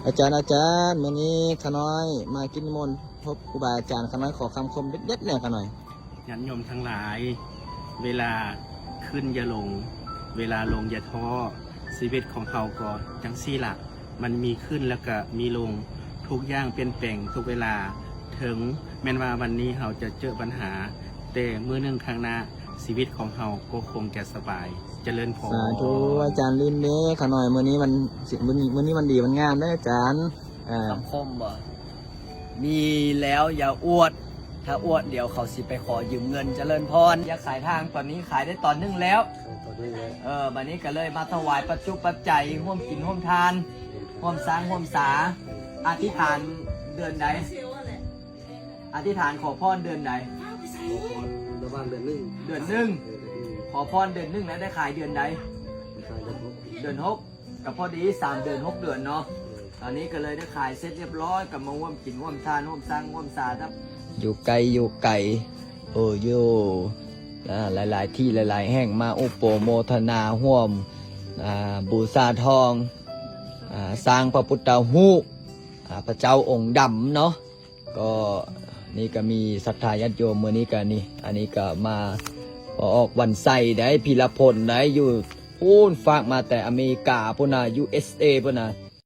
ອາຈານ ອາຈານ ມື້ນີ້ຂ້ານ້ອຍມາກິນນິມົນ ພົບຄູບາອາຈານ ຂ້ານ້ອຍຂໍຄຳຄົມເດັດໆແດ່ຂ້ານ້ອຍ. ຍາດໂຍມທັງຫຼາຍ, ເວລາຂຶ້ນຢ່າຫຼົງ, ເວລາລົງຢ່າທໍ້, ຊີວິດຂອງເຮົາກໍຈັ່ງຊີ້ລະ, ມັນມີຂຶ້ນແລ້ວກໍມີລົງ, ທຸກຢ່າງປ່ຽນແປງທຸກເວລາ, ເຖິງແມ່ນວ່າວັນນີ້ເຮົາຈະເຈີບັນຫາ, ແຕ່ມື້ໜຶ່ງຂ້າງໜ້າ ຊີວິດຂອງເຮົາກໍຄົງຈະສະບາຍ. ຈະເລີນພອນ. ສາທຸ ອາຈານ ລືມເດ້ຂ້ານ້ອຍ, ມື້ນີ້ວັນ ມື້ນີ້ ມື້ນີ້ວັນດີວັນງາມເດ້ອາຈານ. ເອີ ຄຳຄົມບໍ່? ມີແລ້ວຢ່າອວດ, ຖ້າອວດດຽວເຂົາຊິໄປຂໍຢືມເງິນ. ຈະເລີນພອນ. ຢາກຂາຍທາງ, ຕອນນີ້ຂາຍໄດ້ຕອນໜຶ່ງແລ້ວ. ເອີ ບັດນີ້ກໍເລີຍມາຖວາຍປັດຈຸປັດໄຈ ຮ່ວມກິນຮ່ວມທານ ຮ່ວມສ້າງຮ່ວມສາ. ອະທິຖານເດືອນໃດ? ອະທິຖານຂໍພອນເດືອນໃດ? ລະຫວ່າງເດືອນໜຶ່ງ ເດືອນໜຶ່ງ. ເອີ ເດືອນໜຶ່ງ. ຂໍພອນເດືອນໜຶ່ງ ແລ້ວໄດ້ຂາຍເດືອນໃດ? ຂາຍເດືອນຫົກ ເດືອນຫົກ ກໍພໍດີສາມເດືອນ ຫົກເດືອນເນາະ. ຕອນນີ້ກໍເລີຍໄດ້ຂາຍເສັດຮຽບຮ້ອຍ ກໍມາຮ່ວມກິນຮ່ວມທານ ຮ່ວມສ້າງຮ່ວມສານຳ. ຢູ່ໄກຢູ່ໄກ ໂອ້ ຢູ່ ອ່າ ຫຼາຍໆທີ່ຫຼາຍໆແຫ່ງ ມາອະນຸໂມທະນາຮ່ວມ ອ່າ ບູຊາທອງ ອ່າ ສ້າງພະພຸດທະຮູບ ອ່າ ພະເຈົ້າອົງດຳເນາະ. ກໍນີ້ກໍມີສັດທາຍາດໂຍມ ມື້ນີ້ກໍນີ້ ອັນນີ້ກໍມາ ບໍ່ອອກວັນໄຊໄດ໋ ພີລະພົນໄດ໋ ຢູ່ພຸ້ນ ຝາກມາແຕ່ອາເມລິກາພຸ້ນນະ ຢູເອັສເອພຸ້ນນະ.